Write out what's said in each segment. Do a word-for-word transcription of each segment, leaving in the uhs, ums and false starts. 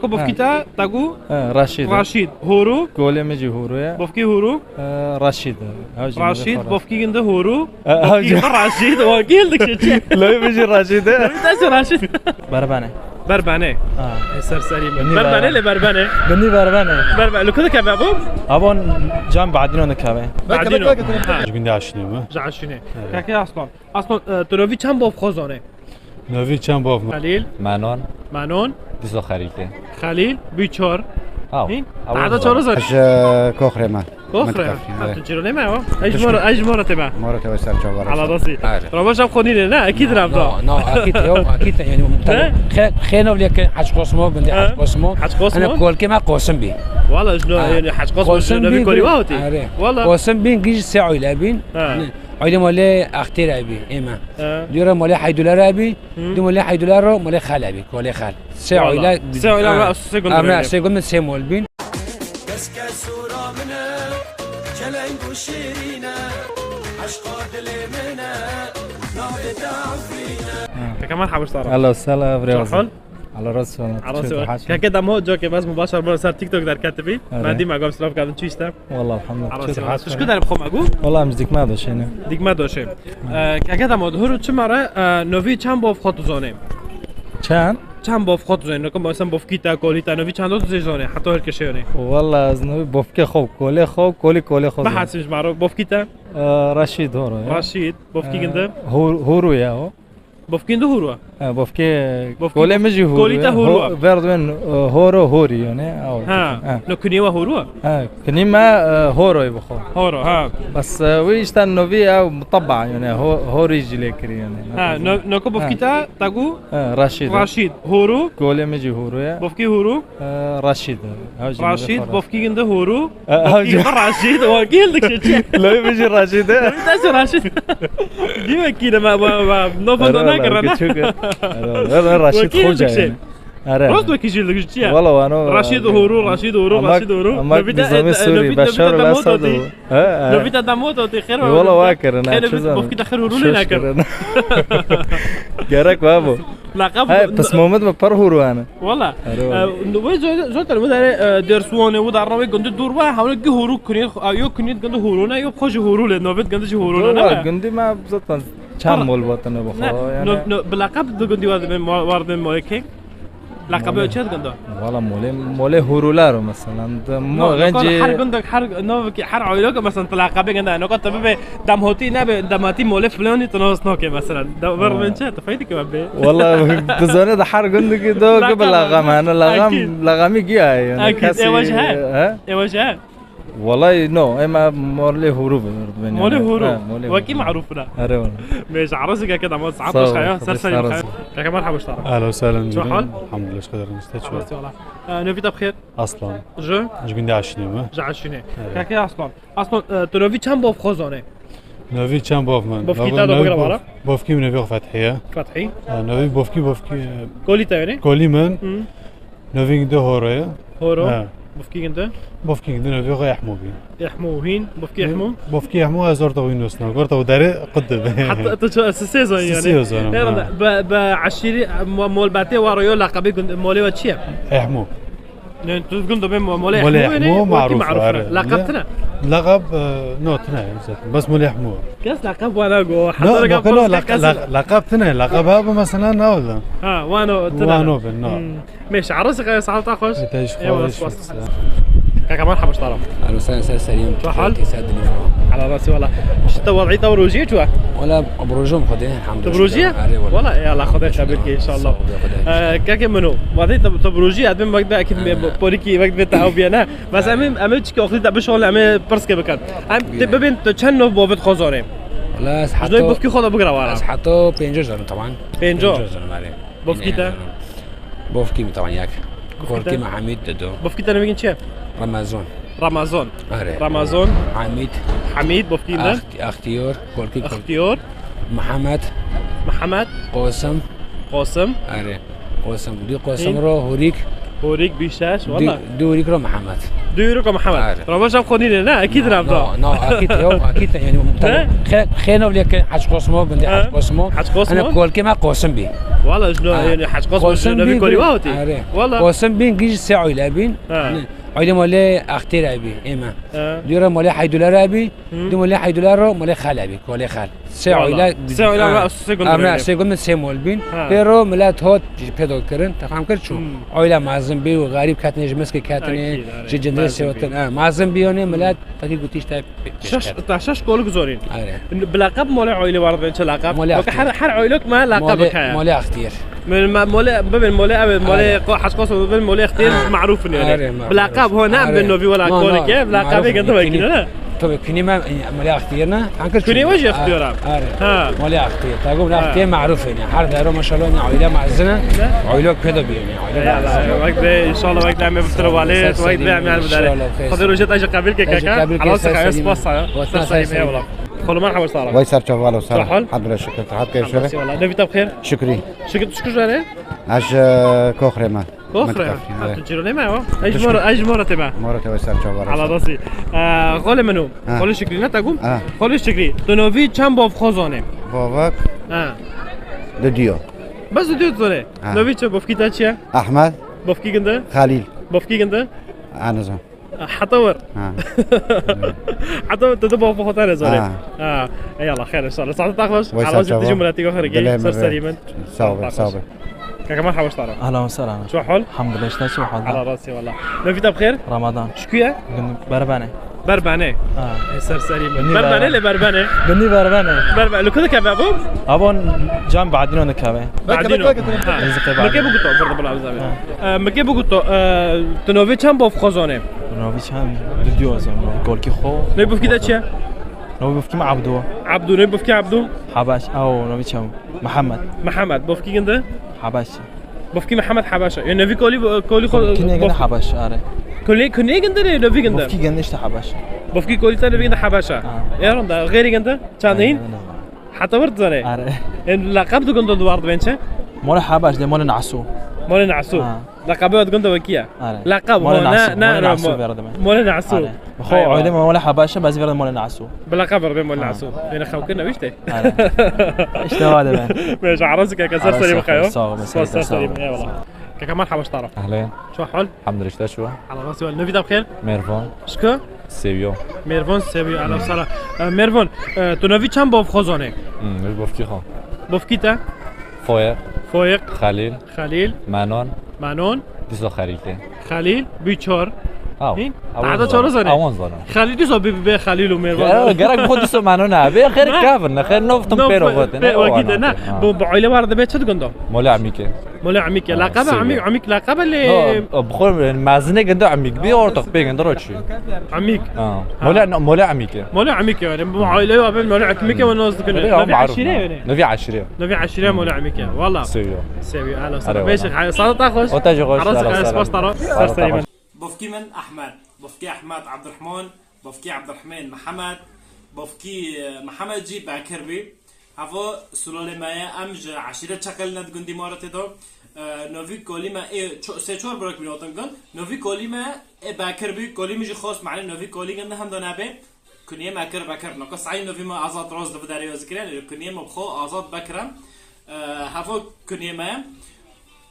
Ko bofkî te, te got? Ha, Raşîd. Raşîd. Horo? Kolê min jî Horo ye. Bofkî Horo? Ha, Raşîd. Ew jî Raşîd, bofkî ginde Horo. Ha, bofkî ginde Raşîd. Wa gel dik çi? Lewê min jî Raşîd e. Lewê te jî Raşîd. Berbene. Berbene. Ha. E, ser serî min. Berbene le Berbene. Gundî Berbene. Berbene. Li ku dikeve bu? Avon cam Badîno dikeve. Badîno. Ha. Ji gundî Aşînê me. Ji Aşînê. Evet. Keke Aslan. Aslan, e, tu novî çend bavxwe zanî? Novî çend bav me? Xelîl. Menon. Menon. Dîsa Xelîlê. Xelîl, bî çar. Haw. Hîn? Haw. Tahta çar zanî. Ji Koxrê me. Koxrê. Min dikefî, ha, evet. Tu cîranê me ya. Ej mora, ej mora te me. Mora te ser çava. Ala rasi. Rava jam xonî ne, ne? Ekîd revda. No, no, ekîd yo, ekîd yani. He? Xê-, xêno lê ke Hac Qosmo, bindi Hac Qosmo. Hac Qosmo? Ana kolkê me Qosim bî. Wala jno yani Hac Qosmo jno bî kori wahti. Wala. Qosim bîn giş se aile bîn. Ha. Aile mole Axtêr abi, ême. He. Diyora mole Haydûler abi, di mole Haydûler ro mole Xal abi, kolê Xal. Se aile. Se aile ve se gund. Ama se gund se mol bîn. Keske sura min e, çeleng û şîrîn e, eşqa dilê min e, navê te Efrîn e. Keke merhaba ji te re. Alo, sela, ev rêz. Çi hal? Alo, rast sona. Keke demo coke bes mubaşer bora ser TikTok derketibî. Me dî me gom silav kadin çi işte. Wallah elhamdulillah. Çi hal? Tu ji ku derê bi xwe me got? Wallah em ji Dikmedoşê ne. Dikmedoşê. E, keke demo hûr û çi me re, e, novî çend bavxwe tu zanî? Çend? Çend bavxwe tu zanî? Noko mesela bavkî te, kolî te, novî çend tu zê zanî? Heta her keşê yanî. Wallah ez novî bavkê xwe, kolê xwe, kolî kolê xwe zanî. Bihesim ji me re, bavkî te? E, Raşîd Horo ya. Raşîd, bavkî ginde? E, Hor-, Horo ya o. Bavkî ginde Horo? Ha, bavkê, bavkê kolê min jî Horo. Kolî te Horo. Ho-, verdibên, e, Horo, Horî yani. Ha. No kunî we Horo? Ha, kunî me, e, Horoyê bi xwe. Horo, ha. Bes, e, wî işte novî ew mutebba yani, ho-, Horî jî lê kirî yani. Ha, no, no ku bavkî te, te got? Ha, Raşîd. Raşîd, Horo. Kolê min jî Horo ye. Bavkî Horo? E, Raşîd. Ew jî Raşîd, bavkî ginde Horo. E, bavkî ginde Raşîd, wa gel dik çi? Lewê min jî Raşîd e. Lewê te jî Raşîd. Dî wekî de me, me, me, navenda nekirine. Ara, ara, Raşîd Xoca yani. Ara. Rast wekî jî dik çi ye? Wala wano. Raşîd Horo, Raşîd Horo, Raşîd Horo. Ama navî te, nizamê Sûrî, Beşar el Esad. He, he. Navî te demo to tê xêr. Wala wa kirine. Bavkî te xêr Horo lê nekir. Gerek wa bu. Laqab. He, pismomit me par Horo yani. Wala. Wê zaten wê derê, e, Dêrsiwanê, wê derna wê gundî dûr we, hewle gî Horo kunî, e, yo kunî gundî Horo ne, yo xwe jî Horo lê, navê gundî jî Horo ne, ne? Gundî me zaten çend mol vatine bi xwe yani. No, no, bi laqab di gundî we dibên, war dibên malê kê? Laqabê çi dikin da? Wala molê, molê Horoler o mesela. Mo-, no, gence her gundek, her navekî, her aileke mesela tu laqabê gunda. Noka tu bibe Demhatî nebe, demhatî molê filanî tu nas nake mesela. Da ver min çi? Tu feydi ki be. Wala tu zane de her gundekî do ki bi laqam hene. Laqam, laqamî giya yani. Akîd. Ewa ji he? He? Ewa ji he? Wala no, ema molê Horo bi. Molê Horo. Wekî maruf bira. Are wala. Mêş arasike ke dama saat baş xaya, ser ser xaya. Keke merhaba ji te re. Ahlen sehlen. Çi hal? Elhamdulillah, ji xêr, ji te çi? Wala. E, navî te bi xêr? Aslan. Ji? Ji gundî Aşînê me. Ji Aşînê. Keke Aslan. Aslan, e, tu navî çend bavxwe zanî? Navî çend bav min? Bavkî te da bigira vara. Bavkî min navî Fethî ye. Fethî. E, navî bavkî, bavkî, e, kolî te yanî? Kolî min. Hı. Navî ginde Horo ye. Horo. He. Bavkî ginde? Bavkî ginde navî xwe Ehmo bî. Ehmo hîn. Bavkî Ehmo? Bavkî Ehmo ez orta wî nusna. Orta derê qid dibe. Heta tu çi, ez sê zanî yanî. Sê zanî. Be, be eşîrî, mo-, molbetê wara yo laqabê gund-, molê we çi ye? Ehmo. Ne, tu gund be mo-, molê Ehmo, Ehmo maruf, maruf are. Laqab tine? Laqab, e, no, tine, zaten. Bes molê Ehmo. Kes laqab wana go. No, no, laqab tine, laqab abi mesela ne oldu? Ha, wano tine. Wano ben, no. Hmm. Mêş arası kaya saat hoş. Eyvallah, spas. Kaka merhaba ji te re. Ahlen sehlen, ser serî me. Çi hal? Ala rasi wala. Ji te wadî te rojî çi? Wala bi rojim Xwedê, elhamdulillah. Tu bi rojî ye? Wala, ey Allah, Xwedê te birke, inşallah. Keke min o. Wadî te, te bi rojî ye, ez bim wek de ekîd polîkî wek de te ew bîye ne. Bes em ê, em ê çikî oxirî te bişol, em ê pirske bikin. Em tê bibên tu çend nov bavêt xwe zanê? Wala ez heta bavkî xwe de bigira wara. Ez heta pênco zanim, teman. Pênco? Pênco zanim, erê. Bavkî te? Bavkî min teman yek. Kolkî min Hamîd dido. Bavkî te navî çi ye? Ramazan. Ramazan. Erê. Ramazan. Hamîd. Hamîd, bavkî ne? Axt-, Axtiyar, kolkî, kolkî. Axtiyar. Mihemed. Mihemed. Qosim. Qosim. Erê. Qosim. Dî Qosim ro Hurîk. Horik bî şeş, wala. Du Horik ro Mihemed. Du Horik ro Mihemed. Are. Ravajan xwe nîne, ne? Ekîd revda. No, no, ekîd yo, ekîd yani. He? Xê, xê no lê ke Hac Qosmo, bindi Hac Qosmo. Hac Qosmo? Ana kolkê me Qosim bî. Wala, jno, yani Hac Qosmo, Qosim jno bî, kolî wa hotî. Are. Wala. Qosim bîn, gîj sê aile bîn. Ha. Aile mole Axtêr bî, ême. Ha. Diyora mole Haydulera bî. Hı. Di mole Haydulera ro mole Xal bî, kolê Xal. Sê aile, sê aile, sê gund, sê gund sê mol bîn. Ha. Pêro milet hot pêdo kirin, te fam kir çû. Hmm. Aile mezin bî û xerîb ketinê ji miskê ketinê, ji cindê sêwatin. Ha, mezin bî, yanî milet pekî gotî işte. Şeş, ta şeş kolik zorîn. Aynen. Bi laqab mole aile var ben çi laqab? Mole Axtîr. Her, her ailok me laqab heye. Mole Axtîr. Min, me, mole, bibin mole, evet, mole, ko, Hac Qosmo bibin mole Axtîr maruf in yani. Bi laqab ho ne, bin novî wala kolike, bi laqabê gindi wekî ne? Tabii, künye me, mole Axtîr ne? Hangi künye? Wajî Axtîr. Ha. Mole Axtîr. Tabii, mole Axtîr maruf yani. Her dero maşallah ne, aile mezin e. Aile pêdo bî yani. Aile mezin. Wek de, inşallah wek de em bitir wale, wek de em yani bidare. Xwedê rojê te jî qebîl ke kaka. Halas xayr, spas. Spas. Eyvallah. Xolman, hewar sara. Vay ser çaval o sara. Çaval? Hamdulillah, şükür. Rahat ke şöyle. Eyvallah. Nevî te bi xêr? Şükrî. Şükrî, tu çi kujare? Ez, e, Koxrê me. Koxrê? Ha, evet. Tu cîronê me ya? Ez ji Mora, ez ji Mora tê me. Mora tê, vay ser çaval o sara. Ala rastî. E, xolê min o. Ha. Xolê Şükrî ne te gum? Ha. Xolê Şükrî. Tu novî çend bavxo zanê? Bavak. Ha. Didiyo. Bes didiyo tu zanê? Ha. Novî çi? Bavkî te çi ye? Ahmet. Bavkî gindi? Xalîl. Bavkî gindi? Anizan. Heta wir. Ha. Heta wir, tu du bavê xwe tane zanî. Ha. Ha. Ey Allah, xêr inşallah. Saet te xweş. Vay ser çava. Alazî tijî miletî xwe girkî. Dilê me ser serî min. Sağ ol, sağ ol. Kaka, merhaba, ştara. Ahlan ve sehlan. Çi hal? Elhamdulillah, işte çi hal? Ala rastî wala. Nevî te bi xêr? Ramadan. Ji ku ye? Berbanê. Berbanê? Ha. Ê, ser serî min. Berbanê lê Berbanê. Gundî Berbanê. Berbanê. Li ku dikeve bu? Abon cam badîno dikeve. Badîno. Ha. Nêzîkê badîno. Mike biguto, burada bula bizabe. Ha. E, Mike biguto, e, tu novê çend bavxwe zanê? Novî çend? Didiyo zanê. Golkî xwe. Nê bavkî te çi ye? Novî bavkî me Abdû. Abdû, nê bavkî Abdû? Habaş, aw, novî çend? Mihemed. Mihemed, bavkî gindi? Habaş. Bavkî Mihemed Habaş e. Ya novî kolî, kolî xwe. Kî nêgin Habaş, are. Kolî, kî nêgin de novî gindi? Bavkî gindi işte Habaş. Bavkî kolî te novî gindi Habaş e. Ha. Ê ronda, xêrî gindi? Çandîn? Aynen, aynen. Heta wir dizanê? Are. Em laqab di gund de ward ben çi? Mole Habaş de, mole Nasu. Mole Nasu. Ha. Laqabê di gund de wekî ye? Are. Laqab, mole Nasu, ne, ne, mole Nasu verdim. Mole Nasu. Are. Xo, aile mole Habaş, bazî verdim mole Nasu. Bi laqab verdim mole Nasu. Yine xew kirine işte. Are. İşte o halde ben. Meşe, arası kaka, ser serî bixeyo. Sağ ol, sağ ol. Eyvallah. Kaka, merhaba, ştara. Ahlen. Çi hal? Elhamdulillah, işte şu. Ala rastî wala. Nevî te bi xêr? Mervan. Ji ku? Sêwiyo. Mervan Sêwiyo, ehlen sehlen. E, Mervan, e, tu novî çend bavxwe zanê? Hmm, ez bavkî xwe. Bavkî te? Foyek. Foyek. Xelîl. Xelîl. Menon. Menon. Dîsa Xelîl tê. Xelîl, bî çar. Aw. Hîn? Awan zanê. Awan zanê. Xelîl dîsa bê, bê Xelîl û Mervan. Gerek, gerek bi xwe dîsa Menon e. Bê xêr kevin, ne xêr nov tim pêro votin. Pê wekî te ne. Bu, bu aile var da bê çi digunda? Mole Emîke. Mole Emîk e. Ha, laqebe Emîk, Emîk laqebe lê. No, bi xwe mezinê ginde Emîk bî, ortak pê ginde roçî. Emîk. Ha. Ha. Mole, Mole Emîk e. Mole Emîk e yani. Bu aile ya ben Mole Emîk e ve naz dikine. Öyle ya, maruf. Nevi eşîre yani. Nevi eşîre. Nevi eşîre Mole Emîk e. Valla. Seviyor. Seviyor. Ala sana. Beşik. Saat ta xweş. O te jî xweş. Arası xweş. Spas taro. Spas taro. Bofkî min Ahmet. Bofkî Ahmet Abdurrahman. Bofkî Abdurrahman Mihemed. Bofkî, e, Mihemed jî Bekir bî. Heva sulalê me ye, em ji eşîret Çeqelî ne di gundî Maratê de. E, novî kolî me ê ço-, sê çar birok bîn otin gund. Novî kolî me ê Bekir bî, kolî min jî xwest, mane novî kolî ginde hem de nebe. Kuniyê me kir Bekir. Noko sayî novî me Azad Roz di vide rêya zikirin, kuniyê me bi xwe Azad Bekir e. E, heva kuniyê me ye.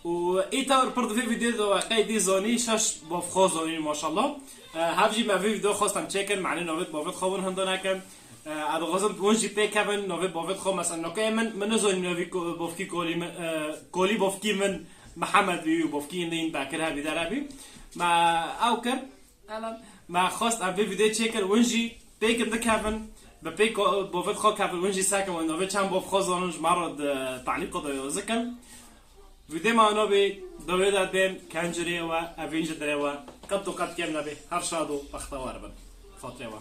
Û îta pir di vê vîdyoyê de we qeydî zanî, şeş bavxwe zanî maşallah. E, hev jî me vê vîdyo xwestem çêkin, mane navê bavêt xwe hûn hinda nekin. E, ez dixwazim hûn jî pê kevin, navê bavêt xwe, mesela, nokeyê min, min nizanî navî ko-, bavkî kolî min, e, kolî bavkî min Mihemed bî û bavkî din Bekir hebî der hebî. Me ew kir, elan, me xwest em vê vîdyoyê çêkin, hûn jî pêkin dikevin, bi pê ko-, bavêt xwe kevin, hûn jî sekin, hûn navê çend bavxwe zanin, ji me re di talîqo de yozikin. Vîdyoyê me navê dawê de bên, kencirê we, evîn ji dirê we, qet û qet kêm nebe, her şad û bextewar bin. Xatirê we.